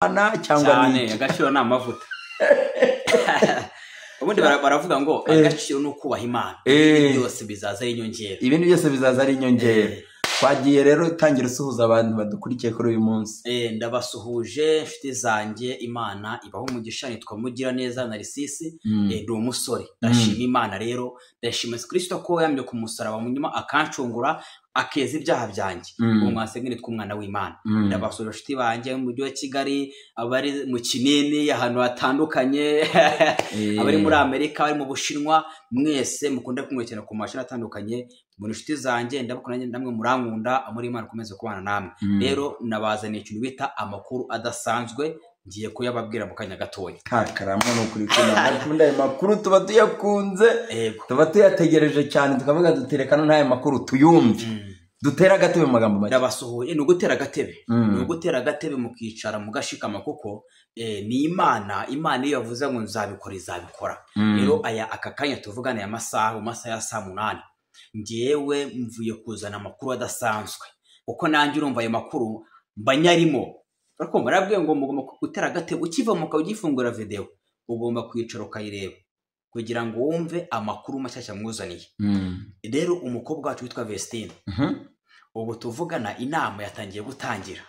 Cyangwa cyane. Ni Agaciro ni amavuta. Ubundi baravuga ngo agaciro ni ukubaha Imana, ibindi byose bizaza ari inyongera. Ibindi byose bizaza ari inyongera. Twagiye rero, tangira usuhuza abantu badukurikiye kuri uyu munsi. Ndabasuhuje inshuti zanjye, Imana ibaho umugisha. Nitwa Mugiraneza Narisisi. Ndi umusore, ndashima Imana rero, ndashima Yesu Kirisito ko yamye ku musaraba mu nyuma akancungura, akeza ibyaha byanjye. Ubu mwasenge nitwa umwana w'Imana. Ndabasura inshuti banjye mu mujyi wa Kigali, abari mu Kinini, ahantu hatandukanye, abari muri Amerika, abari mu Bushinwa, mwese mukunda kumwekera ku mashini atandukanye, muri inshuti zanjye, ndabakunda namwe murankunda. Muri Imana ikomeze kubana namwe. Rero nabazaniye ikintu bita amakuru adasanzwe, ngiye kuyababwira mu kanya gatoya. Kakarama, ni ukuri ko ayo makuru tuba tuyakunze, tuba tuyategereje cyane, tukavuga duti reka n'aya makuru tuyumve. Dutere agatebe mu magambo make. Ndabasuhuye. Ni ugutera agatebe, ni ugutera agatebe mukicara mugashikama, kuko ni Imana. Imana iyo yavuze ngo nzabikora, izabikora. Rero aya aka kanya tuvugana, aya masaha, mu masaha ya saa 8, ngewe mvuye kuzana amakuru adasanzwe, kuko nanjye urumva ayo makuru mba nyarimo. Urakumva narabwiye ngo mugomba gutera agatebe, ukiva mu kazi ugifungura videwo ugomba kwicara ukayireba kugira ngo wumve amakuru mashyashya mwuzaniye. Rero umukobwa wacu witwa Vestine, ubu tuvugana inama yatangiye gutangira.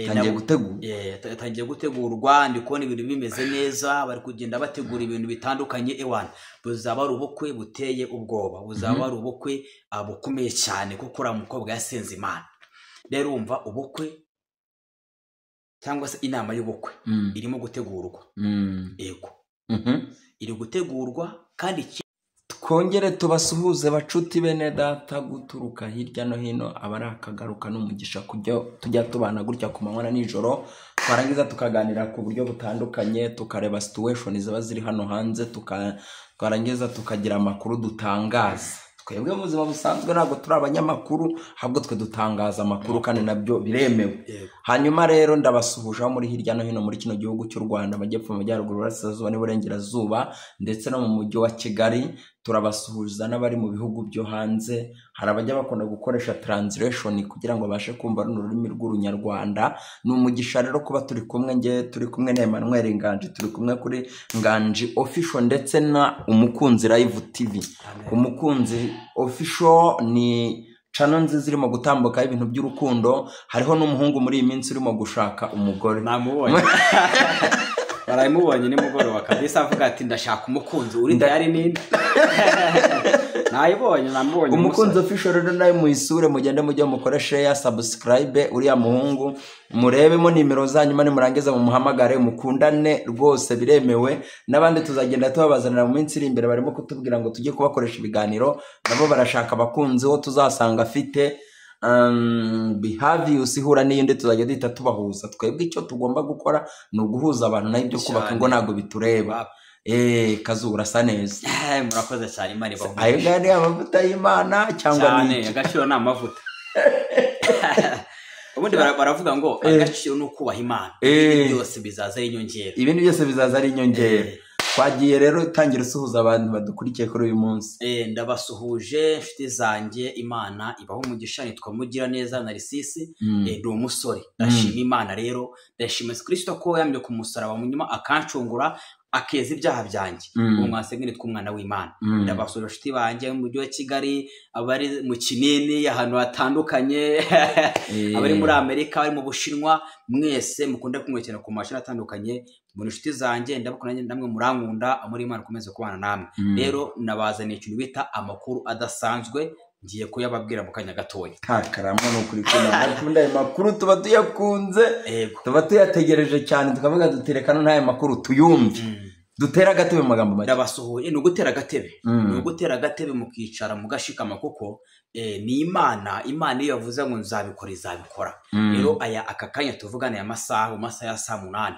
Tangiye gutegura. Yatangiye gutegurwa, ndi kubona ibintu bimeze neza, bari kugenda bategura ibintu bitandukanye. Ewana, buzaba ari ubukwe buteye ubwoba, buzaba ari ubukwe bukomeye cyane, kuko uriya mukobwa yasenze Imana. Rero wumva ubukwe cyangwa se inama y'ubukwe irimo gutegurwa. Yego, iri gutegurwa kandi Twongere tubasuhuze bacuti bene data guturuka hirya no hino, aba ari akagaruka n'umugisha kujya tujya tubana gutya ku manywa na nijoro, twarangiza tukaganira ku buryo butandukanye, tukareba situation ziba ziri hano hanze, twarangiza tukagira amakuru dutangaza. Twebwe mu buzima busanzwe ntabwo turi abanyamakuru, ahubwo twe dutangaza amakuru kandi nabyo biremewe. Hanyuma rero ndabasuhuje aho muri hirya no hino muri kino gihugu cy'u Rwanda, amajyepfo, amajyaruguru, iburasirazuba n'iburengerazuba, ndetse no mu mujyi wa Kigali. Turabasuhuza n'abari mu bihugu byo hanze. Hari abajya bakunda gukoresha translation kugira ngo babashe kumva runo rurimi rw'Urunyarwanda. Ni umugisha rero kuba turi kumwe. Nge turi kumwe na Emmanuel Nganji, turi kumwe kuri Nganji Official ndetse na Umukunzi Live TV. Umukunzi Official ni channel nziza irimo gutambukaho ibintu by'urukundo. Hariho n'umuhungu muri iyi minsi urimo gushaka umugore. Namubonye, barabimubonye nimugoroba kabisa, avuga ati ndashaka umukunzi uri tayari ninde. Nayibonye, namubonye. Umukunzi Official rero nawe muyisure, mugende mujye mukore share, subscribe. Uriya muhungu murebemo nimero zanyu, nimurangiza mumuhamagare mukundane, rwose biremewe. N'abandi tuzagenda tubabazanira mu minsi iri imbere, barimo kutubwira ngo tujye kubakoresha ibiganiro, nabo barashaka abakunzi. Wo tuzasanga afite behaviors ihura n'iyindi, tuzajya duhita tubahuza. Twebwe icyo tugomba gukora ni uguhuza abantu, naho ibyo kubaka ngo ntabwo bitureba. Kazu, urasa neza. Murakoze cyane, Imana ibahe Ayo ngayo ni amavuta y'Imana cyangwa cyane. Ni iki? Agaciro ni amavuta. Ubundi baravuga ngo agaciro ni ukubaha Imana, ibindi byose bizaza ari inyongera. Ibindi byose bizaza ari inyongera. Twagiye rero, tangira usuhuza abantu badukurikiye kuri uyu munsi. Ndabasuhuje inshuti zanjye, Imana ibaho umugisha. Nitwa Mugiraneza Narisisi. Ndi umusore, ndashima Imana rero, ndashima Yesu Kirisito ko yamye ku musaraba mu nyuma akancungura, akeza ibyaha byanjye. Ubu mwasenge nitwa umwana w'Imana. Ndabasura inshuti banjye mu mujyi wa Kigali, abari mu Kinini, ahantu hatandukanye, abari muri Amerika, abari mu Bushinwa, mwese mukunda kumwekera ku mashini atandukanye, muri inshuti zanjye, ndabakunda namwe murankunda. Muri Imana ikomeze kubana namwe. Rero nabazaniye ikintu bita amakuru adasanzwe, ngiye kuyababwira mu kanya gatoya. Kakarama, ni ukuri ko akunda ayo makuru tuba tuyakunze, tuba tuyategereje cyane, tukavuga duti reka n'aya makuru tuyumve. Dutere agatebe mu magambo make. Ndabasuhuye. Ni ugutera agatebe, ni ugutera agatebe mukicara mugashikama, kuko ni Imana. Imana iyo yavuze ngo nzabikora, izabikora. Rero aya aka kanya tuvugana, aya masaha, mu masaha ya saa 8,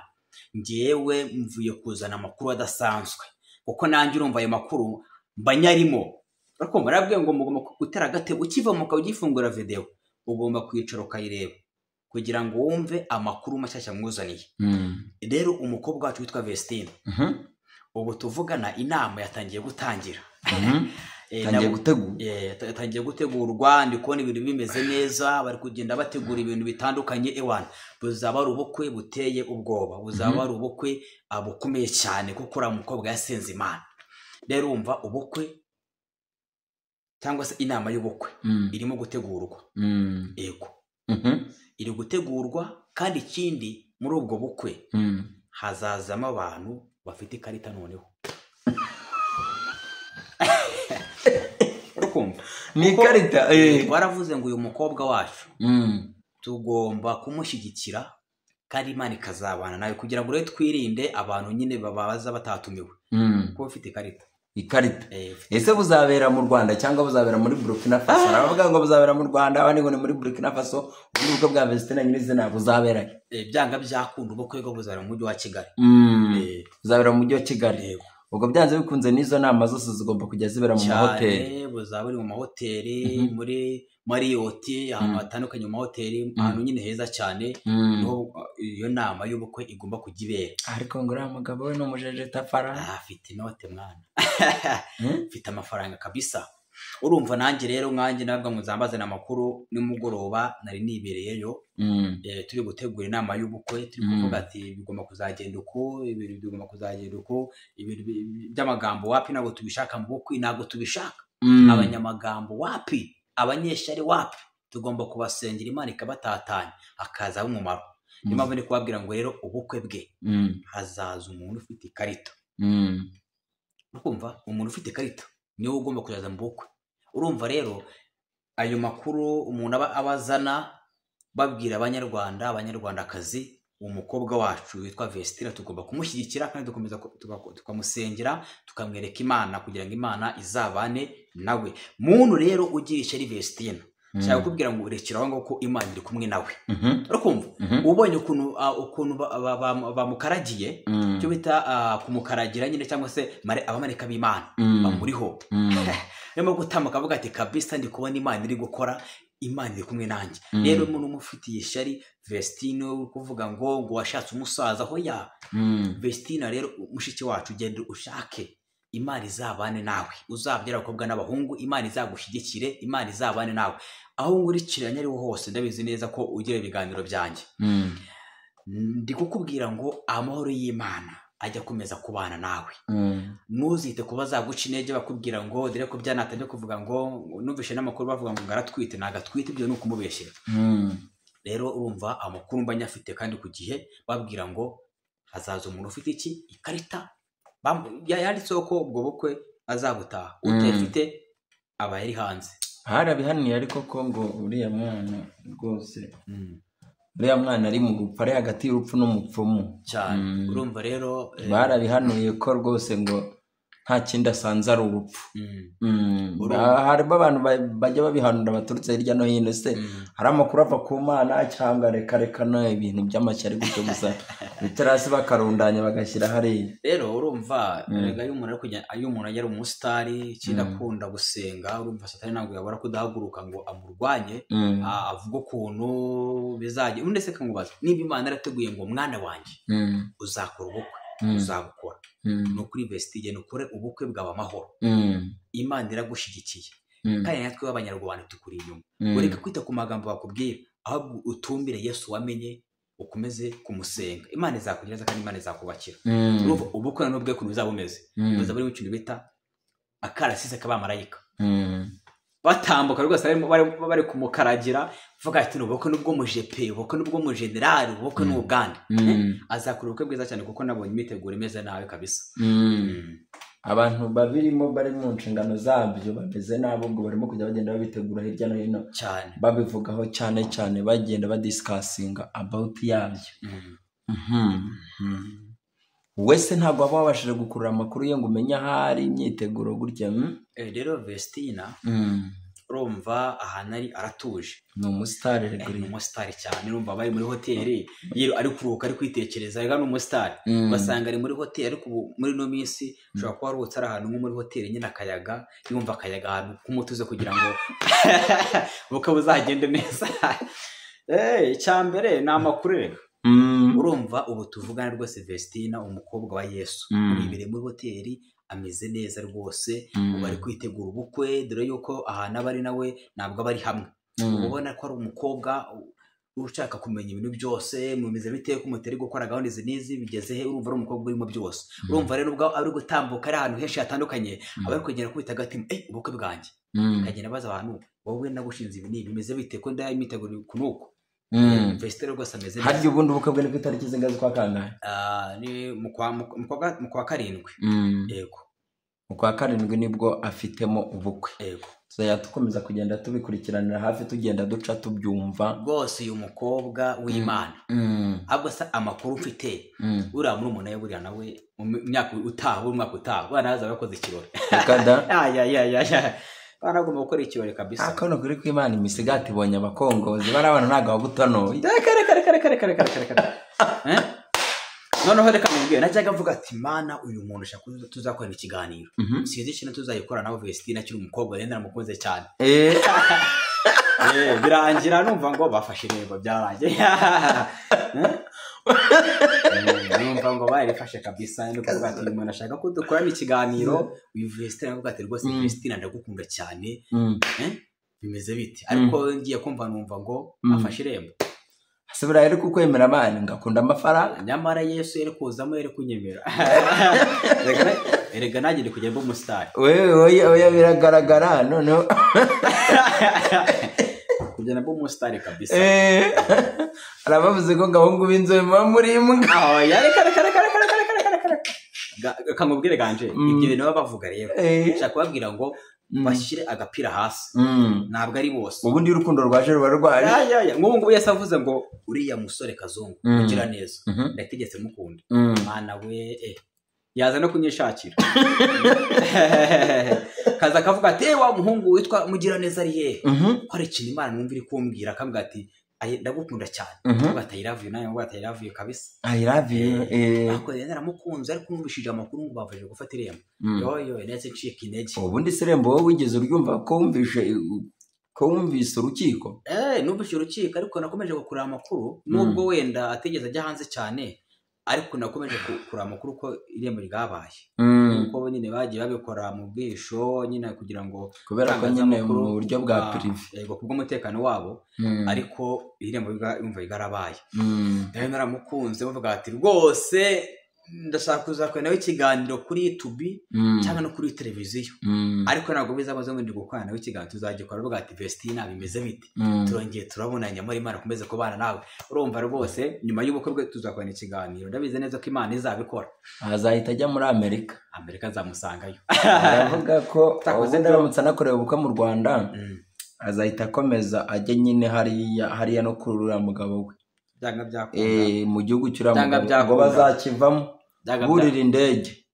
ngewe mvuye kuzana amakuru adasanzwe, kuko nanjye urumva ayo makuru mba nyarimo. Urakumva narabwiye ngo mugomba gutera agatebe, ukiva mu kazi ugifungura videwo ugomba kwicara ukayireba kugira ngo wumve amakuru mashyashya mwuzaniye. Rero umukobwa wacu witwa Vestine, ubu tuvugana inama yatangiye gutangira. Tangiye gutegurwa. Yatangiye gutegurwa, ndi kubona ibintu bimeze neza, bari kugenda bategura ibintu bitandukanye. Ewana, buzaba ari ubukwe buteye ubwoba, buzaba ari ubukwe bukomeye cyane, kuko uriya mukobwa yasenze Imana. Rero urumva ubukwe cyangwa se inama y'ubukwe irimo gutegurwa. Yego, iri gutegurwa. Kandi ikindi, muri ubwo bukwe hazazamo abantu bafite ikarita noneho. Urukumva? Ni ikarita. Twaravuze ngo uyu mukobwa wacu tugomba kumushyigikira, kandi Imana ikazabana nawe, kugira ngo rero twirinde abantu nyine babaza batatumiwe, kuko ufite ikarita. Ikarita. Ese buzabera mu Rwanda cyangwa buzabera muri Burkina Faso? Aravuga ngo buzabera mu Rwanda, abandi ngo ni muri Burkina Faso. Ubundi bukwe bwa Vestine nyirizina buzabera Byanga byakunda ubukwe bwo buzabera mu mujyi wa Kigali. Buzabera mu mujyi wa Kigali. Ubwo byanze bikunze n'izo nama zose zigomba kujya zibera mu mahoteli. Buzaba buri mu mahoteli, muri Marriott, ahantu hatandukanye mu mahoteli, ahantu nyine heza cyane, niho iyo nama y'ubukwe igomba kujya ibera. Ariko ngo uriya mugabo we ni umujejetafara. Afite inote mwana, mfite amafaranga kabisa. Urumva nanjye rero nkanjye nabwo muzambazana amakuru nimugoroba nari nibereyeyo, turi gutegura inama y'ubukwe, turi kuvuga ati bigomba kuzagenda uku, ibintu bigomba kuzagenda uku, ibintu by'amagambo wapi, ntabwo tubishaka mu bukwe, ntabwo tubishaka. Abanyamagambo wapi, abanyeshyari wapi, tugomba kubasengera Imana ikabatatanya hakazaho umumaro. Niyo mpamvu ndi kubabwira ngo rero ubukwe bwe hazaza umuntu ufite ikarita. Urumva, umuntu ufite ikarita niwe ugomba kuzaza mu bukwe. Urumva rero ayo makuru umuntu aba abazana babwira abanyarwanda, abanyarwandakazi, umukobwa wacu witwa Vestine tugomba kumushyigikira, kandi dukomeza tukamusengera, tukamwereka Imana kugira ngo Imana izabane nawe. Muntu rero ugira ishyari Vestine, nshaka kukubwira ngo rekera aho ngaho ko Imana iri kumwe nawe. Urakumva? Ubonye ukuntu ukuntu bamukaragiye, icyo bita kumukaragira nyine, cyangwa se abamarayika b'Imana bamuriho. Arimo gutambuka avuga ati kabisa ndi kubona Imana iri gukora, Imana iri kumwe nanjye. Rero umuntu umufitiye ishyari Vestine uri kuvuga ngo washatse umusaza, aho ya Vestine rero mushiki wacu, ugende ushake Imana izabane nawe, uzabyara abakobwa n'abahungu, Imana izagushyigikire, Imana izabane nawe aho nkurikiranye ariho hose. Ndabizi neza ko ugira ibiganiro byanjye, ndi kukubwira ngo amahoro y'Imana ajya akomeza kubana nawe. Ntuzite kuba zaguca intege bakubwira ngo dore ko byanatangiye kuvuga ngo numvishe n'amakuru bavuga ngo ngaratwite, ntagatwite, ibyo ni ukumubeshyera. Rero urumva amakuru mba nyafite kandi ku gihe, babwira ngo hazaza umuntu ufite iki ikarita yanditseho ko ubwo bukwe azabutaha, utayifite aba yari hanze. Harabihaniye ariko ko ngo uriya mwana rwose, uriya mwana ari mu rupfu, ari hagati y'urupfu n'umupfumu cyane. Urumva rero barabihanuye ko rwose ngo nta kindi asanze ari urupfu. Harimo abantu bajya babihanura baturutse hirya no hino. Se hari amakuru ava ku Mana cyangwa reka reka no ibintu by'amashyari gutyo gusa, bitarasi bakarundanya bagashyira hariya. Rero urumva erega iyo umuntu ari kujya, iyo umuntu agera umusitari, ikindi akunda gusenga, urumva Satani ntabwo yabura kudahaguruka ngo amurwanye, avuge ukuntu bizajya. Ubundi se kamubaza niba Imana yarateguye ngo mwana wanjye uzakora ubukwe, uzabukora, ni ukuri Vestine, ni ukuri ubukwe bwaba amahoro. Imana iragushyigikiye, kandi natwe b'abanyarwanda tukuri inyuma. Ureke kwita ku magambo bakubwira, ahubwo utumbire Yesu wamenye, ukomeze kumusenga, Imana izakugereza kandi Imana izakubakira. Urumva ubukwe n'ubwe ukuntu buzaba bumeze, buzaba buri mu kintu bita akarasisi k'abamarayika. Batambuka rwose bari kumukaragira, vuga ati ubukwe n'ubwo mujepe, ubukwe n'ubwo mujenerali, ubukwe n'ubugande. Azakora ubukwe bwiza cyane, kuko nabonye imiteguro imeze nabi kabisa. Abantu babirimo bari mu nshingano zabyo bameze nabi, ubwo barimo kujya bagenda babitegura hirya no hino cyane, babivugaho cyane cyane, bagenda badiscussinga about yabyo. Wese ntabwo waba wabashije gukurura amakuru ye ngo umenye ahari imyiteguro gutya. Rero Vestine urumva ahantu ari aratuje, ni umusitari, ni umusitari cyane. Urumva bari muri hoteli ari kuruhuka, ari kwitekereza, rega ni umusitari. Basanga ari muri hoteli, ariko ubu muri ino minsi ushobora kuba aruhutse ari ahantu nko muri hoteli nyine, akayaga, yumva akayaga ahantu k'umutuzo kugira ngo ubukwe buzagende neza. Icya mbere ni amakuru reka. Urumva ubu tuvugana rwose Vestine umukobwa wa Yesu uri imbere muri hoteli Ameze neza rwose. Ubu ari kwitegura ubukwe, dore yuko ahantu aba ari nawe ntabwo aba ari hamwe. Ubona ko ari umukobwa ushaka kumenya ibintu byose, mumeze bite ko mutari gukora gahunda izi n'izi, bigeze he? Urumva ari umukobwa urimo byose. Urumva rero ubwo ari gutambuka ari ahantu henshi hatandukanye, aba ari kugenda akubita agatima, ubukwe bwanjye. Akagenda abaza abantu, wowe nagushinze ibi n'ibi, bimeze bite ko ndayimitegura uku n'uku. Vestine rwose ameze neza. Harya ubundi ubukwe bwe ni ku itariki zingahe z'ukwa kangahe? Ni mu kwa 7. Yego. Mu kwa 7 nibwo afitemo ubukwe. Yego. Tuzajya dukomeza kugenda tubikurikiranira hafi, tugenda duca tubyumva. Rwose uyu mukobwa w'Imana. Ahubwo se amakuru mfite, uriya muri umuntu buriya nawe mu myaka utaha, umwaka utaha, buriya nawe azaba yakoze ikirori. Reka Ya. Bana agomba gukora ikirori kabisa. Akono kuri kw'Imana imisigati ibonye abakongozi, bari abana ntabwo babutonoye. Reka. Noneho reka mubwire, najyaga mvuga ati Mana uyu muntu ushaka tuzakorana ikiganiro. Sinzi ikintu tuzayikora nawe Vestine akiri umukobwa, rero naramukunze cyane. Birangira numva ngo bafashe irembo, byarangiye. Numva ngo barifashe kabisa, no kuvuga ati uyu muntu ashaka ko dukorana ikiganiro, uyu Vestine aravuga ati rwose Vestine ndagukunda cyane. Bimeze bite? Ariko ngiye kumva numva ngo bafashe irembo. Asubira yari kukwemera Mana ngakunda amafaranga. Nyamara Yesu yari kuzamo, yari kunyemera. Erega nanjye ndi kugenda mba umusitari. Wewe oya biragaragara noneho. Kugenda mba umusitari kabisa. Arabavuze ko gahungu b'inzobe muba muri imbwa. Oya reka. Kamubwire ganje ibyo bintu baba bavuga rero. Nshaka kubabwira ngo bashyire agapira hasi. Ntabwo ari bose. Ubundi urukundo rwaje ruba rwaje. Ya. Nk'ubu ngubu Yesu avuze ngo uriya musore Kazungu ugira neza. Ndategetse mukunda. Mana we yaza no kunyishakira. Kaza akavuga ati wa muhungu witwa mugira neza ari hehe? Ko ari ikintu Imana numva iri kumbwira, akambwira ati ndagukunda cyane. Avuga ati I love you, nawe avuga ati I love you kabisa. I love you. Ariko rero naramukunze, ariko numvishije amakuru ngo bavaje gufata irembo. Yo ndetse ncika intege. Ubundi se irembo wowe wigeze uryumva ko wumvise urukiko? Numvise urukiko, ariko nakomeje gukurura amakuru nubwo wenda atigeze ajya hanze cyane, ariko nakomeje kurura amakuru ko irembo ryabaye. Kuko nyine bagiye babikora mu bwisho nyine kugira ngo kubera ko nyine mu buryo bwa privé, yego, kubw'umutekano wabo, ariko irembo yumva rigarabaye. Rero naramukunze bavuga ati rwose ndashaka kuzakora nawe ikiganiro kuri YouTube cyangwa no kuri televiziyo, ariko ntabwo bizabazo ngo ndi gukorana nawe ikiganiro, tuzagikora bavuga ati Vestine bimeze bite, turongeye turabonanye, muri Imana akomeze kubana nawe. Urumva rwose nyuma y'ubukwe bwe tuzakorana ikiganiro, ndabizi neza ko Imana izabikora. Azahita ajya muri Amerika. Amerika nzamusangayo. Aravuga ko ubundi aramutse anakorewe ubukwe mu Rwanda, azahita akomeza ajye nyine hariya no kuri uriya mugabo we. Mu gihugu cy'uriya mugabo ngo bazakivamo burira indege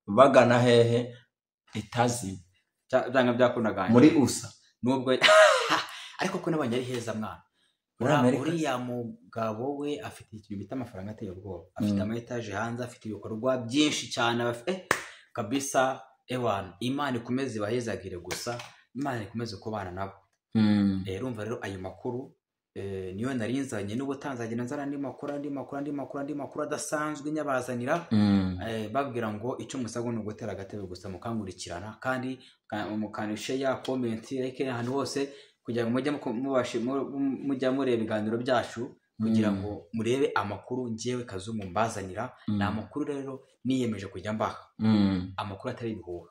bagana hehe itazi byanga byakunda muri USA nubwo ariko ko nabanye ari heza mwana. Uriya mugabo we afite ikintu bita amafaranga ateye ubwoba, afite ama etaje hanze, afite ibikorwa byinshi cyane kabisa. Ewana Imana ikomeze ibahezagire gusa, Imana ikomeze kubana nabo. Urumva rero ayo makuru niyo narinzanye n'ubutanzagenda nzana andi makuru adasanzwe nyabazanira, babwira ngo icyo musabwa ni ugutera agatebe gusa mukankurikirana, kandi mukanishe comment like ahantu hose kugira ngo mujye mujya mureba ibiganiro byacu, kugira ngo murebe amakuru njyewe Kazungu mbazanira. Ni amakuru rero niyemeje kujya mbaha, amakuru atari ibihuha,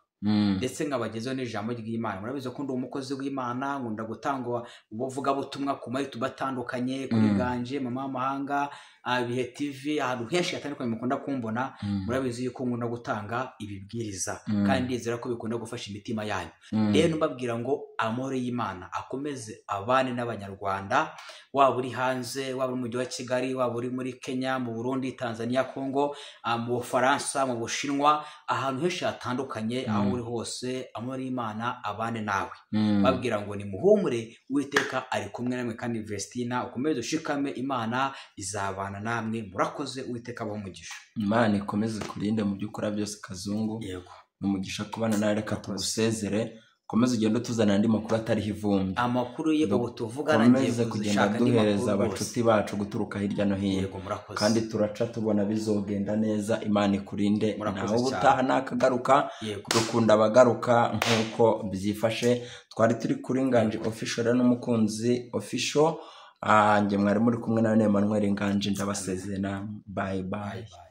ndetse nkabagezeho n'ijambo ry'Imana. Murabizi ko ndi umukozi w'Imana, nkunda gutanga ubuvugabutumwa ku ma YouTube atandukanye, kuri Ganje, Mama w'Amahanga, Bihe TV, ahantu henshi hatandukanye mukunda kumbona. Murabizi yuko nkunda gutanga ibibwiriza, kandi ndizera ko bikunda gufasha imitima yanyu. Rero mbabwira ngo amahoro y'Imana akomeze abane n'Abanyarwanda, waba uri hanze, waba uri mu mujyi wa Kigali, waba uri muri Kenya, mu Burundi, Tanzania, Congo, mu Bufaransa, mu Bushinwa, ahantu henshi hatandukanye, aho uri hose amahoro y'Imana abane nawe. Babwira ngo ni muhumure, Uwiteka ari kumwe namwe, kandi Vestine ukomeze ushikame, Imana izabana namwe. Murakoze, Uwiteka abahe umugisha. Imana ikomeze kurinde mu byo ukora byose Kazungu. Yego. Umugisha kubana nawe, reka tugusezere. Komeza ugende utuzanira andi makuru atariho ivumbi. Amakuru ye ubu tuvugana ngiye Komeze kugenda kuzishaka andi duhereza makuru abacuti rwose. bacu guturuka hirya no hino. Yego, murakoze. Kandi turaca tubona bizogenda neza. Imana ikurinde. Murakoze Nawe ubutaha nakagaruka. Yego. Dukunda abagaruka nk'uko byifashe. Twari turi kuri Nganji Official rero n'Umukunzi Official. Njye mwari muri kumwe nawe Emmanuel Nganji, ndabasezera. Bye bye. Bye.